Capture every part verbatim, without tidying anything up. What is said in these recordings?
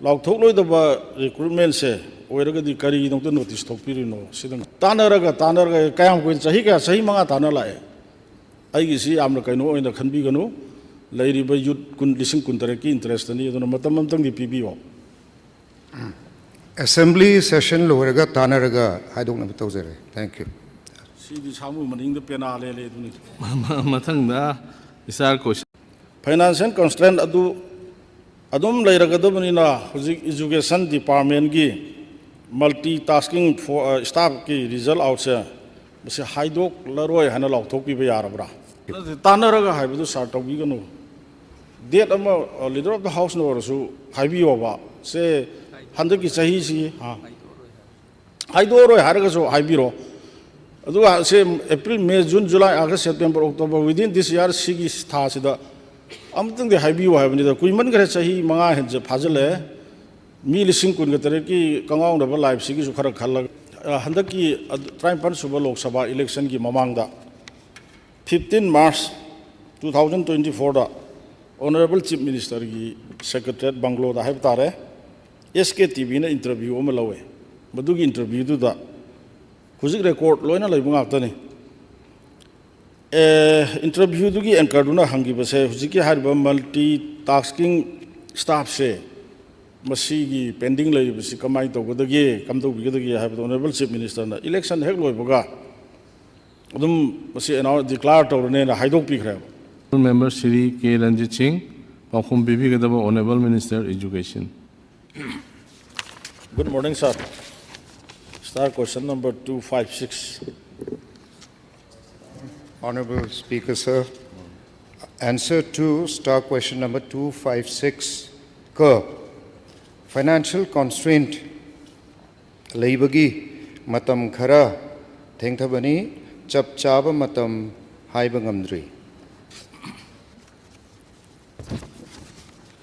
ꯂꯥꯎꯊꯣꯛꯂꯣꯏꯗꯕ ꯔꯤꯀ꯭ꯔꯨꯠꯃꯦꯟꯁꯦ ꯑꯣꯏꯔꯒꯗꯤ ꯀꯔꯤꯒꯤꯗꯃꯛꯇ ꯅꯣꯇꯤꯁ ꯊꯣꯛꯄꯤꯔꯤꯅꯣ? ꯁꯤꯗꯪ ꯇꯥꯟꯅꯔꯒ ꯇꯥꯟꯅꯔꯒ ꯀꯌꯥꯝ ꯀꯨꯏꯅ, ꯆꯍꯤ ꯀꯌꯥ, ꯆꯍꯤ ꯃꯉꯥ ꯇꯥꯟꯅ ꯂꯥꯛꯑꯦ꯫ ꯑꯩꯒꯤꯁꯤ ꯌꯥꯝꯅ ꯀꯩꯅꯣ ꯑꯣꯏꯅ ꯈꯟꯕꯤꯒꯅꯨ꯫ ꯂꯩꯔꯤꯕ ꯌꯨꯠ ꯀꯨꯟ, ꯂꯤꯁꯤꯡ ꯀꯨꯟꯇꯔꯦꯠꯀꯤ ꯏꯟꯇꯔꯦꯁꯇꯅꯤ꯫ ꯑꯗꯨꯅ ꯃꯇꯝ ꯑꯃꯇꯪꯗꯤ ꯄꯤꯕꯤꯌꯣ꯫ ꯑꯦꯁꯦꯝꯕ꯭ꯂꯤ ꯁꯦꯁꯟ ꯂꯣꯏꯔꯒ ꯇꯥꯟꯅꯔꯒ ꯍꯥꯏꯗꯣꯛꯅꯕ ꯇꯧꯖꯔꯦ꯫ Thank you. ꯁꯤꯗꯤ ꯁꯥꯃꯨ ꯃꯅꯤꯡꯗ ꯄꯦꯅꯥ ꯂꯦꯜꯂꯦ ꯑꯗꯨꯅꯤ꯫ ꯃꯊꯪꯗ ꯏꯁꯇꯥꯔ ꯀꯣꯏꯁꯟ ꯐꯥꯏꯅꯥꯟꯁꯤꯌꯦꯜ ꯀꯟꯁꯇ꯭ꯔꯦꯟ ꯑꯗꯨ ꯑꯗꯨꯝ ꯂꯩꯔꯒꯗꯕꯅꯤꯅ ꯍꯧꯖꯤꯛ ꯏꯖꯨꯀꯦꯁꯟ ꯗꯤꯄꯥꯔꯠꯃꯦꯟꯒꯤ ꯃꯜꯇꯤ ꯇꯥꯁꯀꯤꯡ ꯁ꯭ꯇꯥꯐꯀꯤ ꯔꯤꯖꯜ ꯑꯥꯎꯠꯁꯦ ꯃꯁꯤ ꯍꯥꯏꯗꯣꯛꯂꯔꯣꯏ ꯍꯥꯏꯅ ꯂꯥꯎꯊꯣꯛꯄꯤꯕ ꯌꯥꯔꯕ꯭ꯔꯥ? ꯅꯠꯇꯦ, ꯇꯥꯟꯅꯔꯒ ꯍꯥꯏꯕꯗꯨ ꯁꯥꯔ ꯇꯧꯕꯤꯒꯅꯨ꯫ ꯗꯦꯠ ꯑꯃ ꯂꯤꯗꯔ ꯑꯣꯐ ꯗ ꯍꯥꯎꯁꯅ ꯑꯣꯏꯔꯁꯨ ꯍꯥꯏꯕꯤꯌꯣꯕ꯫ ꯁꯦ ꯍꯟꯗꯛꯀꯤ ꯆꯍꯤꯁꯤ, ꯑꯥ꯫ ꯍꯥꯏꯗꯣꯛꯑꯔꯣꯏ ꯍꯥꯏꯔꯒꯁꯨ ꯍꯥꯏꯕꯤꯔꯣ꯫ ꯑꯗꯨꯒ say April, May, June, July, August, September, October, within this year ꯁꯤꯒꯤ ꯊꯥꯁꯤꯗ ꯑꯃꯇꯪꯗꯤ ꯍꯥꯏꯕꯤꯌꯨ ꯍꯥꯏꯕꯅꯤꯗ꯫ ꯀꯨꯏꯃꯟꯈ꯭ꯔꯦ, ꯆꯍꯤ ꯃꯉꯥ ꯍꯦꯟꯅ ꯐꯥꯖꯤꯜꯂꯛꯑꯦ꯫ ꯃꯤ ꯂꯤꯁꯤꯡ ꯀꯨꯟꯒ ꯇꯔꯦꯠꯀꯤ ꯀꯪꯉꯥꯎꯅꯕ ꯂꯥꯏꯐꯁꯤꯒꯤꯁꯨ ꯈꯔ ꯈꯜꯂꯒ, ꯑ, ꯍꯟꯗꯛꯀꯤ ꯑꯗꯨ ꯇꯔꯥꯅꯤꯄꯥꯟ ꯁꯨꯕ ꯂꯣꯛ ꯁꯚꯥ ꯏꯂꯦꯛꯁꯟꯒꯤ ꯃꯃꯥꯡꯗ, fifteen March two thousand twenty fourꯗ Honourable Chief Ministerꯒꯤ Secretariat ꯕꯪꯒ꯭ꯂꯣꯗ ꯍꯥꯏꯕ ꯇꯥꯔꯦ, ꯑꯦꯁ ꯀꯦ ꯇꯤ ꯚꯤꯅ ꯏꯟꯇꯔꯚ꯭ꯌꯨ ꯑꯃ ꯂꯧꯋꯦ꯫ ꯃꯗꯨꯒꯤ ꯏꯟꯇꯔꯚ꯭ꯌꯨꯗꯨꯗ ꯍꯧꯖꯤꯛ ꯔꯦꯀꯣꯔꯗ ꯂꯣꯏꯅ ꯂꯩꯕ ꯉꯥꯛꯇꯅꯤ꯫ ꯑꯦ, ꯏꯟꯇꯔꯚ꯭ꯌꯨꯗꯨꯒꯤ ꯑꯦꯡꯀꯔꯗꯨꯅ ꯍꯪꯈꯤꯕꯁꯦ, ꯍꯧꯖꯤꯛꯀꯤ ꯍꯥꯏꯔꯤꯕ ꯃꯜꯇꯤ ꯇꯥꯁꯀꯤꯡ ꯁ꯭ꯇꯥꯐꯁꯦ ꯃꯁꯤꯒꯤ ꯄꯦꯟꯗꯤꯡ ꯂꯩꯔꯤꯕꯁꯤ ꯀꯃꯥꯏꯅ ꯇꯧꯒꯗꯒꯦ, ꯀꯝꯗꯧꯕꯤꯒꯗꯒꯦ ꯍꯥꯏꯕꯗꯣ Honourable Chief Ministerꯅ ꯏꯂꯦꯛꯁꯟ ꯍꯦꯛ ꯂꯣꯏꯕꯒ ꯑꯗꯨꯝ ꯃꯁꯤ ꯑꯦꯅꯥꯎꯟꯁ, ꯗꯤꯀ꯭ꯂꯦꯌꯔ ꯇꯧꯔꯅꯦꯅ ꯍꯥꯏꯗꯣꯛꯄꯤꯈ꯭ꯔꯦꯕ꯫ Member Shri K Ranjit Singh, ꯄꯥꯎꯈꯨꯝ ꯄꯤꯕꯤꯒꯗꯕ Honourable Minister Education. Good morning, sir. Star question number two five six. Honorable Speaker, sir, answer to star question number two five six ꯀ financial constraint ꯂꯩꯕꯒꯤ ꯃꯇꯝ ꯈꯔ ꯊꯦꯡꯊꯕꯅꯤ, ꯆꯞ ꯆꯥꯕ ꯃꯇꯝ ꯍꯥꯏꯕ ꯉꯝꯗ꯭ꯔꯤ꯫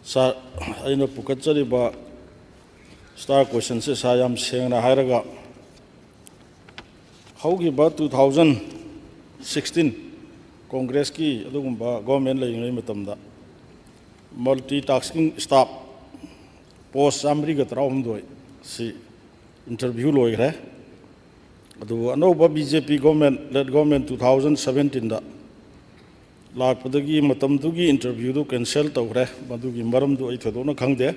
ꯁꯥꯔ, ꯑꯩꯅ ꯄꯨꯈꯠꯆꯔꯤꯕ ꯁ꯭ꯇꯥꯔ ꯀꯣꯏꯁꯟꯁꯦ, ꯁꯥꯔ, ꯌꯥꯝ ꯁꯦꯡꯅ ꯍꯥꯏꯔꯒ, ꯍꯧꯈꯤꯕ two thousand sixteen ꯀꯣꯡꯒ꯭ꯔꯦꯁꯀꯤ ꯑꯗꯨꯒꯨꯝꯕ ꯒꯣꯔꯃꯦꯟ ꯂꯩꯔꯤꯉꯩ ꯃꯇꯝꯗ ꯃꯜꯇꯤ ꯇꯥꯁꯀꯤꯡ ꯁ꯭ꯇꯥꯐ ꯄꯣꯁ ꯆꯥꯃꯔꯤꯒ ꯇꯔꯥꯍꯨꯝꯗꯣꯏ ꯁꯤ ꯏꯟꯇꯔꯚ꯭ꯌꯨ ꯂꯣꯏꯈ꯭ꯔꯦ꯫ ꯑꯗꯨꯕꯨ ꯑꯅꯧꯕ ꯕꯤ ꯖꯦ ꯄꯤ ꯒꯣꯔꯃꯦꯟ, ꯂꯦꯠ ꯒꯣꯔꯃꯦꯟ ꯇꯨ ꯊꯥꯎꯖꯟ ꯁꯕꯦꯟꯇꯤꯟꯗ ꯂꯥꯛꯄꯗꯒꯤ ꯃꯇꯝꯗꯨꯒꯤ ꯏꯟꯇꯔꯚ꯭ꯌꯨꯗꯨ ꯀꯦꯟꯁꯦꯜ ꯇꯧꯈ꯭ꯔꯦ꯫ ꯃꯗꯨꯒꯤ ꯃꯔꯝꯗꯨ ꯑꯩ ꯊꯣꯏꯗꯣꯛꯅ ꯈꯪꯗꯦ꯫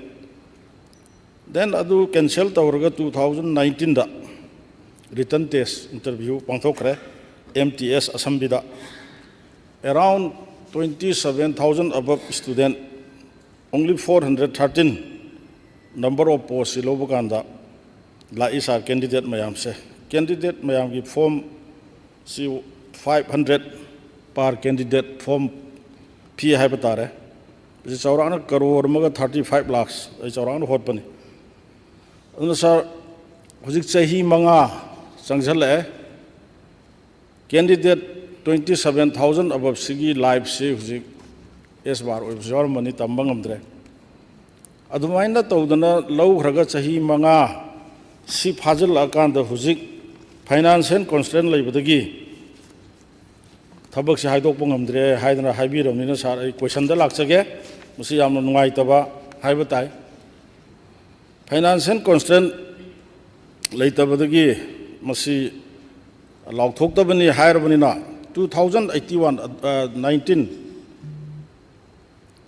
ꯗꯦꯟ ꯑꯗꯨ ꯀꯦꯟꯁꯦꯜ ꯇꯧꯔꯒ ꯇꯨ ꯊꯥꯎꯖꯟ ꯅꯥꯏꯟꯇꯤꯟꯗ ꯔꯤꯇꯟ ꯇꯦꯁ ꯏꯟꯇꯔꯚ꯭ꯌꯨ ꯄꯥꯡꯊꯣꯛꯈ꯭ꯔꯦ ꯑꯦꯝ ꯇꯤ ꯑꯦꯁ ꯑꯁꯝꯕꯤꯗ꯫ Around twenty seven thousand above student, only four hundred thirteen number of post ꯁꯤ ꯂꯧꯕ ꯀꯥꯟꯗ ꯂꯥꯛꯏ ꯁꯥꯔ꯫ ꯀꯦꯟꯗꯤꯗꯦꯠ ꯃꯌꯥꯝꯁꯦ, ꯀꯦꯟꯗꯤꯗꯦꯠ ꯃꯌꯥꯝꯒꯤ ꯐꯣꯝ ꯁꯤ five hundred per candidate form fee ꯍꯥꯏꯕ ꯇꯥꯔꯦ꯫ ꯃꯁꯤ ꯆꯥꯎꯔꯥꯛꯅ ꯀꯔꯣꯔ ꯑꯃꯒ thirty five lakhs ꯑꯩ ꯆꯥꯎꯔꯥꯛꯅ ꯍꯣꯠꯄꯅꯤ꯫ ꯑꯗꯨꯅ ꯁꯥꯔ, ꯍꯧꯖꯤꯛ ꯆꯍꯤ ꯃꯉꯥ ꯆꯪꯁꯤꯜꯂꯛꯑꯦ꯫ Candidate twenty seven thousand above ꯁꯤꯒꯤ ꯂꯥꯏꯐꯁꯤ ꯍꯧꯖꯤꯛ ꯑꯦꯁ ꯕꯥꯔ ꯑꯣꯏꯕꯁꯨ ꯌꯥꯎꯔꯝꯃꯅꯤ, ꯇꯝꯕ ꯉꯝꯗ꯭ꯔꯦ꯫ ꯑꯗꯨꯃꯥꯏꯅ ꯇꯧꯗꯅ ꯂꯧꯈ꯭ꯔꯒ ꯆꯍꯤ ꯃꯉꯥ ꯁꯤ ꯐꯥꯖꯤꯜꯂꯛꯑꯀꯥꯟꯗ ꯍꯧꯖꯤꯛ financial constraint ꯂꯩꯕꯗꯒꯤ ꯊꯕꯛꯁꯦ ꯍꯥꯏꯗꯣꯛꯄ ꯉꯝꯗ꯭ꯔꯦ ꯍꯥꯏꯗꯅ ꯍꯥꯏꯕꯤꯔꯕꯅꯤꯅ ꯁꯥꯔ, ꯑꯩ ꯀꯣꯏꯁꯟꯗ ꯂꯥꯛꯆꯒꯦ꯫ ꯃꯁꯤ ꯌꯥꯝꯅ ꯅꯨꯡꯉꯥꯏꯇꯕ ꯍꯥꯏꯕ ꯇꯥꯏ꯫ Financial constraint ꯂꯩꯇꯕꯗꯒꯤ ꯃꯁꯤ ꯂꯥꯎꯊꯣꯛꯇꯕꯅꯤ ꯍꯥꯏꯔꯕꯅꯤꯅ, two thousand eighty one, nineteen,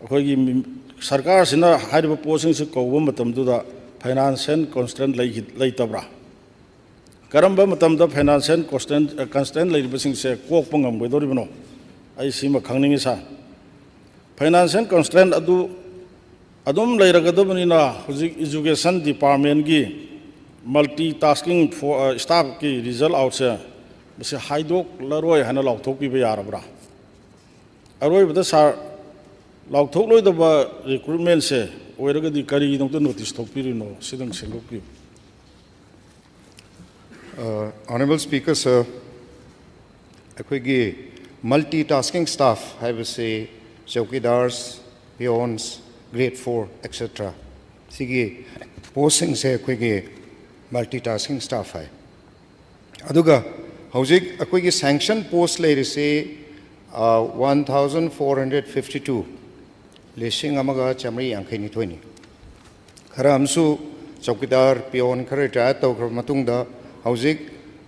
ꯑꯩꯈꯣꯏꯒꯤ ꯃꯤ-, ꯁꯔꯀꯥꯔꯁꯤꯅ ꯍꯥꯏꯔꯤꯕ ꯄꯣꯠꯁꯤꯡꯁꯤ ꯀꯧꯕ ꯃꯇꯝꯗꯨꯗ financial constraint ꯂꯩꯈꯤ-, ꯂꯩꯇꯕ꯭ꯔꯥ? ꯀꯔꯝꯕ ꯃꯇꯝꯗ financial constraint, constraint ꯂꯩꯔꯤꯕꯁꯤꯡꯁꯦ ꯀꯣꯛꯄ ꯉꯝꯒꯗꯧꯔꯤꯕꯅꯣ? ꯑꯩ ꯁꯤꯃ ꯈꯪꯅꯤꯡꯉꯤ ꯁꯥꯔ꯫ Financial constraint ꯑꯗꯨ ꯑꯗꯨꯝ ꯂꯩꯔꯒꯗꯕꯅꯤꯅ ꯍꯧꯖꯤꯛ education departmentꯀꯤ multi tasking for, ꯑ, staffꯀꯤ result outꯁꯦ ꯃꯁꯤ ꯍꯥꯏꯗꯣꯛꯂꯔꯣꯏ ꯍꯥꯏꯅ ꯂꯥꯎꯊꯣꯛꯄꯤꯕ ꯌꯥꯔꯕ꯭ꯔꯥ? ꯑꯔꯣꯏꯕꯗ ꯁꯥꯔ, ꯂꯥꯎꯊꯣꯛꯂꯣꯏꯗꯕ recruitmentꯁꯦ ꯑꯣꯏꯔꯒꯗꯤ ꯀꯔꯤꯒꯤꯗꯃꯛꯇ notice ꯊꯣꯛꯄꯤꯔꯤꯅꯣ? ꯁꯤꯗꯪ ꯁꯦꯝꯗꯣꯛꯄꯤꯌꯨ꯫ Honourable Speaker, sir, ꯑꯩꯈꯣꯏꯒꯤ multi tasking staff ꯍꯥꯏꯕꯁꯤ ꯆꯧꯀꯤꯗꯥꯔꯁ, peons, grade four, etcetera ꯁꯤꯒꯤ ꯄꯣꯁꯁꯤꯡꯁꯦ ꯑꯩꯈꯣꯏꯒꯤ multi tasking staff ꯍꯥꯏ꯫ ꯑꯗꯨꯒ ꯍꯧꯖꯤꯛ ꯑꯩꯈꯣꯏꯒꯤ sanction post ꯂꯩꯔꯤꯁꯤ one thousand four hundred fifty two, ꯂꯤꯁꯤꯡ ꯑꯃꯒ ꯆꯥꯃꯔꯤ ꯌꯥꯡꯈꯩ ꯅꯤꯊꯣꯏꯅꯤ꯫ ꯈꯔ ꯑꯃꯁꯨ ꯆꯧꯀꯤꯗꯥꯔ, ꯄꯤꯌꯣꯟ ꯈꯔ ꯔꯤꯇꯥꯌꯔ ꯇꯧꯈ꯭ꯔꯕ ꯃꯇꯨꯡꯗ ꯍꯧꯖꯤꯛ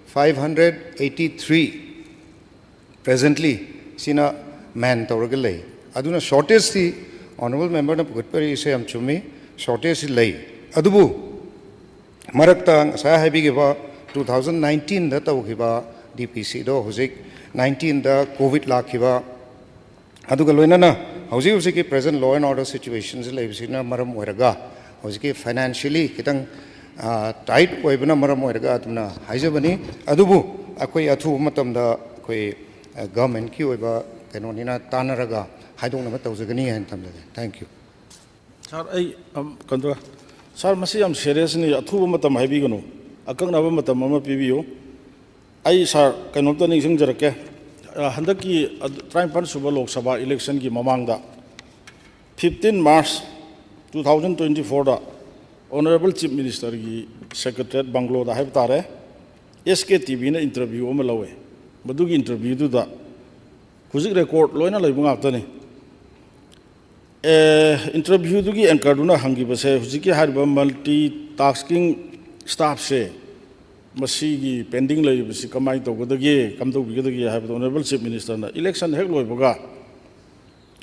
five hundred eighty three presently ꯁꯤꯅ ꯃꯦꯟ ꯇꯧꯔꯒ ꯂꯩ꯫ ꯑꯗꯨꯅ ꯁꯣꯔꯇꯦꯖꯇꯤ ꯑꯣꯅꯔꯦꯕꯜ ꯃꯦꯝꯕꯔꯅ ꯄꯨꯈꯠꯄꯤꯔꯛꯏꯁꯦ ꯌꯥꯝ ꯆꯨꯝꯃꯤ, ꯁꯣꯔꯇꯦꯖꯇꯤ ꯂꯩ꯫ ꯑꯗꯨꯕꯨ ꯃꯔꯛꯇ ꯉꯁꯥꯏ ꯍꯥꯏꯕꯤꯈꯤꯕ two thousand nineteenꯗ ꯇꯧꯈꯤꯕ ꯗꯤ ꯄꯤ ꯁꯤꯗꯣ ꯍꯧꯖꯤꯛ nineteenꯗ ꯀꯣꯚꯤꯗ ꯂꯥꯛꯈꯤꯕ, ꯑꯗꯨꯒ ꯂꯣꯏꯅꯅ ꯍꯧꯖꯤꯛ ꯍꯧꯖꯤꯛꯀꯤ present law and order situationꯁꯤ ꯂꯩꯕꯁꯤꯅ ꯃꯔꯝ ꯑꯣꯏꯔꯒ ꯍꯧꯖꯤꯛꯀꯤ financially ꯈꯤꯇꯪ tight ꯑꯣꯏꯕꯅ ꯃꯔꯝ ꯑꯣꯏꯔꯒ ꯑꯗꯨꯝꯅ ꯍꯥꯏꯖꯕꯅꯤ꯫ ꯑꯗꯨꯕꯨ ꯑꯩꯈꯣꯏ ꯑꯊꯨꯕ ꯃꯇꯝꯗ ꯑꯩꯈꯣꯏ governmentꯀꯤ ꯑꯣꯏꯕ ꯀꯩꯅꯣꯅꯤꯅ ꯇꯥꯟꯅꯔꯒ ꯍꯥꯏꯗꯣꯛꯅꯕ ꯇꯧꯖꯒꯅꯤ ꯍꯥꯏꯅ ꯊꯝꯖꯒꯦ꯫ Thank you꯫ ꯁꯥꯔ, ꯑꯩ, ꯑꯝ, ꯀꯩꯅꯣ ꯇꯧꯔꯦ꯫ ꯁꯥꯔ, ꯃꯁꯤ ꯌꯥꯝ seriousꯅꯤ, ꯑꯊꯨꯕ ꯃꯇꯝ ꯍꯥꯏꯕꯤꯒꯅꯨ, ꯑꯀꯛꯅꯕ ꯃꯇꯝ ꯑꯃ ꯄꯤꯕꯤꯌꯨ꯫ ꯑꯩ, ꯁꯥꯔ, ꯀꯩꯅꯣꯝꯇ ꯅꯤꯡꯁꯤꯡꯖꯔꯛꯀꯦ꯫ ꯑ, ꯍꯟꯗꯛꯀꯤ ꯑꯗꯨ, ꯇꯔꯥꯅꯤꯄꯥꯟ ꯁꯨꯕ ꯂꯣꯛ ꯁꯚꯥ electionꯒꯤ ꯃꯃꯥꯡꯗ, fifteen March two thousand twenty fourꯗ Honourable Chief Ministerꯒꯤ Secretariat Bungalowꯗ ꯍꯥꯏꯕ ꯇꯥꯔꯦ, S K TVꯅ interview ꯑꯃ ꯂꯧꯋꯦ꯫ ꯃꯗꯨꯒꯤ interviewꯗꯨꯗ ꯍꯧꯖꯤꯛ record ꯂꯣꯏꯅ ꯂꯩꯕ ꯉꯥꯛꯇꯅꯤ꯫ ꯑꯦ, interviewꯗꯨꯒꯤ anchorꯗꯨꯅ ꯍꯪꯈꯤꯕꯁꯦ, ꯍꯧꯖꯤꯛꯀꯤ ꯍꯥꯏꯔꯤꯕ multitasking staffꯁꯦ, ꯃꯁꯤꯒꯤ pending ꯂꯩꯔꯤꯕꯁꯤ ꯀꯃꯥꯏꯅ ꯇꯧꯒꯗꯒꯦ, ꯀꯝꯗꯧꯕꯤꯒꯗꯒꯦ ꯍꯥꯏꯕꯗꯣ Honourable Chief Ministerꯅ election ꯍꯦꯛ ꯂꯣꯏꯕꯒ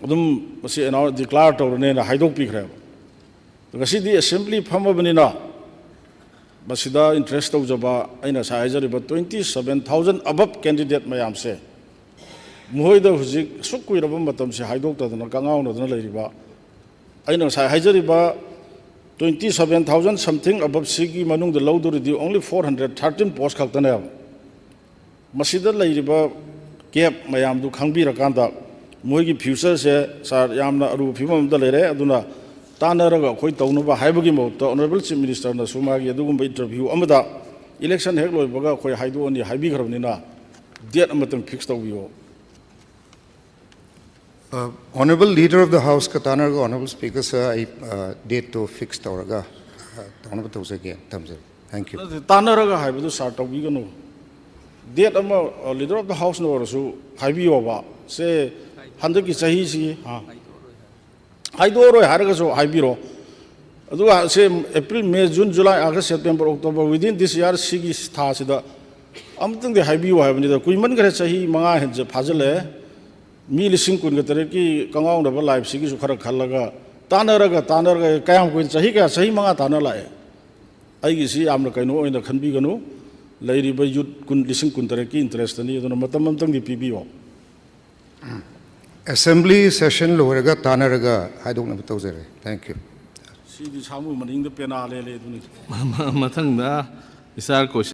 ꯑꯗꯨꯝ ꯃꯁꯤ announce, declare ꯇꯧꯔꯅꯦꯅ ꯍꯥꯏꯗꯣꯛꯄꯤꯈ꯭ꯔꯦꯕ꯫ ꯉꯁꯤꯗꯤ assembly ꯐꯝꯃꯕꯅꯤꯅ ꯃꯁꯤꯗ interest ꯇꯧꯖꯕ, ꯑꯩꯅ ꯉꯁꯥꯏ ꯍꯥꯏꯖꯔꯤꯕ twenty seven thousand above candidate ꯃꯌꯥꯝꯁꯦ, ꯃꯈꯣꯏꯗ ꯍꯧꯖꯤꯛ ꯑꯁꯨꯛ ꯀꯨꯏꯔꯕ ꯃꯇꯝꯁꯦ ꯍꯥꯏꯗꯣꯛꯇꯗꯅ ꯀꯉꯥꯎꯅꯗꯅ ꯂꯩꯔꯤꯕ, ꯑꯩꯅ ꯉꯁꯥꯏ ꯍꯥꯏꯖꯔꯤꯕ twenty seven thousand something aboveꯁꯤꯒꯤ ꯃꯅꯨꯡꯗ ꯂꯧꯗꯣꯔꯤꯗꯤ only four hundred thirteen post ꯈꯛꯇꯅꯦꯕ꯫ ꯃꯁꯤꯗ ꯂꯩꯔꯤꯕ gap ꯃꯌꯥꯝꯗꯨ ꯈꯪꯕꯤꯔꯀꯥꯟꯗ ꯃꯣꯏꯒꯤ futureꯁꯦ, ꯁꯥꯔ, ꯌꯥꯝꯅ ꯑꯔꯨꯕ ꯐꯤꯕꯝ ꯑꯃꯗ ꯂꯩꯔꯦ꯫ ꯑꯗꯨꯅ ꯇꯥꯟꯅꯔꯒ ꯑꯩꯈꯣꯏ ꯇꯧꯅꯕ ꯍꯥꯏꯕꯒꯤ ꯃꯍꯨꯠꯇ Honourable Chief Ministerꯅꯁꯨ ꯃꯥꯒꯤ ꯑꯗꯨꯒꯨꯝꯕ interview ꯑꯃꯗ election ꯍꯦꯛ ꯂꯣꯏꯕꯒ ꯑꯩꯈꯣꯏ ꯍꯥꯏꯗꯣꯛꯑꯅꯤ ꯍꯥꯏꯕꯤꯈ꯭ꯔꯕꯅꯤꯅ date ꯑꯃꯇꯪ fix ꯇꯧꯕꯤꯌꯣ꯫ Honourable Leader of the Houseꯀ ꯇꯥꯟꯅꯔꯒ Honourable Speaker sir, ꯑꯩ dateꯇꯣ fix ꯇꯧꯔꯒ ꯇꯧꯅꯕ ꯇꯧꯖꯒꯦ꯫ ꯊꯝꯖꯔꯦ꯫ Thank you꯫ ꯇꯥꯟꯅꯔꯒ ꯍꯥꯏꯕꯗꯨ ꯁꯥꯔ ꯇꯧꯕꯤꯒꯅꯨ꯫ Date ꯑꯃ Leader of the Houseꯅ ꯑꯣꯏꯔꯁꯨ ꯍꯥꯏꯕꯤꯌꯣꯕ꯫ ꯁꯦ, ꯍꯟꯗꯛꯀꯤ ꯆꯍꯤꯁꯤ, ꯑꯥ, ꯍꯥꯏꯗꯣꯛꯑꯔꯣꯏ ꯍꯥꯏꯔꯒꯁꯨ ꯍꯥꯏꯕꯤꯔꯣ꯫ ꯑꯗꯨꯒ ꯁꯦ April, May, June, July, August, September, October, within this year, ꯁꯤꯒꯤ ꯊꯥꯁꯤꯗ ꯑꯃꯨꯛꯇꯪꯗꯤ ꯍꯥꯏꯕꯤꯌꯨ ꯍꯥꯏꯕꯅꯤꯗ꯫ ꯀꯨꯏꯃꯟꯈ꯭ꯔꯦ, ꯆꯍꯤ ꯃꯉꯥ ꯍꯦꯟ ꯐꯥꯖꯤꯜꯂꯛꯑꯦ꯫ ꯃꯤ ꯂꯤꯁꯤꯡ ꯀꯨꯟꯒ ꯇꯔꯦꯠꯀꯤ ꯀꯪꯉꯥꯎꯅꯕ ꯂꯥꯛꯏꯕꯁꯤꯒꯤꯁꯨ ꯈꯔ ꯈꯜꯂꯒ, ꯇꯥꯟꯅꯔꯒ ꯇꯥꯟꯅꯔꯒ ꯀꯌꯥꯝ ꯀꯨꯏꯅ, ꯆꯍꯤ ꯀꯌꯥ, ꯆꯍꯤ ꯃꯉꯥ ꯇꯥꯟꯅ ꯂꯥꯛꯑꯦ꯫ ꯑꯩꯒꯤꯁꯤ ꯌꯥꯝꯅ ꯀꯩꯅꯣ ꯑꯣꯏꯅ ꯈꯟꯕꯤꯒꯅꯨ꯫ ꯂꯩꯔꯤꯕ youth ꯀꯨꯟ, ꯂꯤꯁꯤꯡ ꯀꯨꯟ ꯇꯔꯦꯠꯀꯤ interest-ꯅꯤ꯫ ꯑꯗꯨꯅ ꯃꯇꯝ ꯑꯃꯇꯪꯗꯤ ꯄꯤꯕꯤꯌꯣ꯫ Assembly session ꯂꯣꯏꯔꯒ ꯇꯥꯟꯅꯔꯒ ꯍꯥꯏꯗꯣꯛꯅꯕ ꯇꯧꯖꯔꯦ꯫ Thank you. ꯁꯤꯗꯤ ꯁꯥꯃꯨ ꯃꯅꯤꯡꯗ ꯄꯦꯅꯥ ꯂꯦꯜꯂꯦ ꯑꯗꯨꯅꯤ꯫ ꯃꯊꯪꯗ ꯏꯁꯥꯔ ꯀꯣꯏꯁꯟ